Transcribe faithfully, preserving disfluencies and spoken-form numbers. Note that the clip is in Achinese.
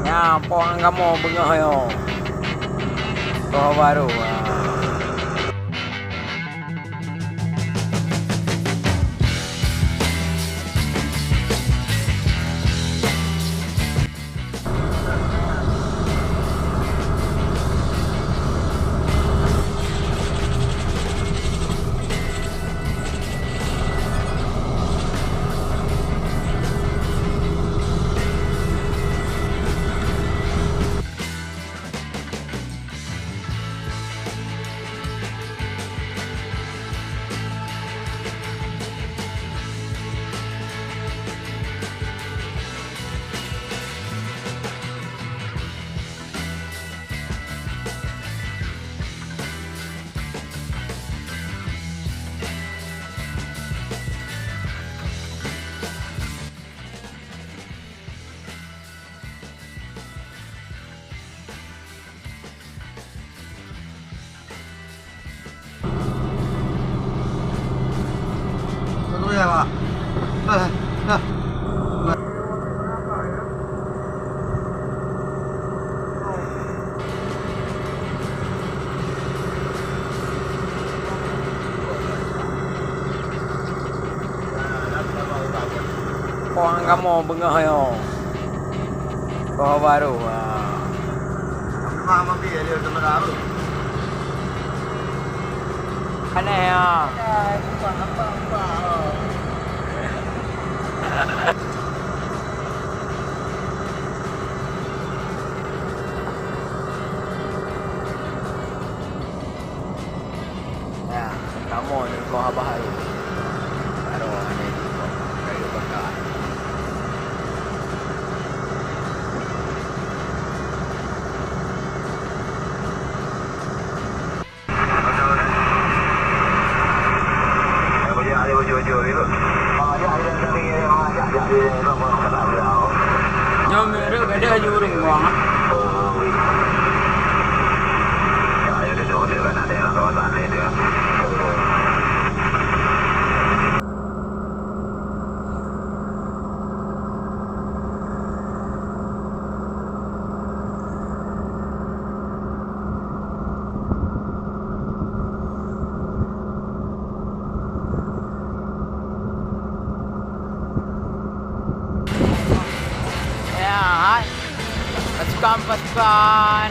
Ya, poh kamoe beungoh nyoe. Poh barô. Poh kamoe beungoh nyoe. Poh barô. Aneh ya. Nah, kamoe nyoe kong Abah Harun. Baroe hana jikong, kayu bakar. Nyoe meureuek gadôh laju ureueng muang. Ya, hai. Pasukan-pasukan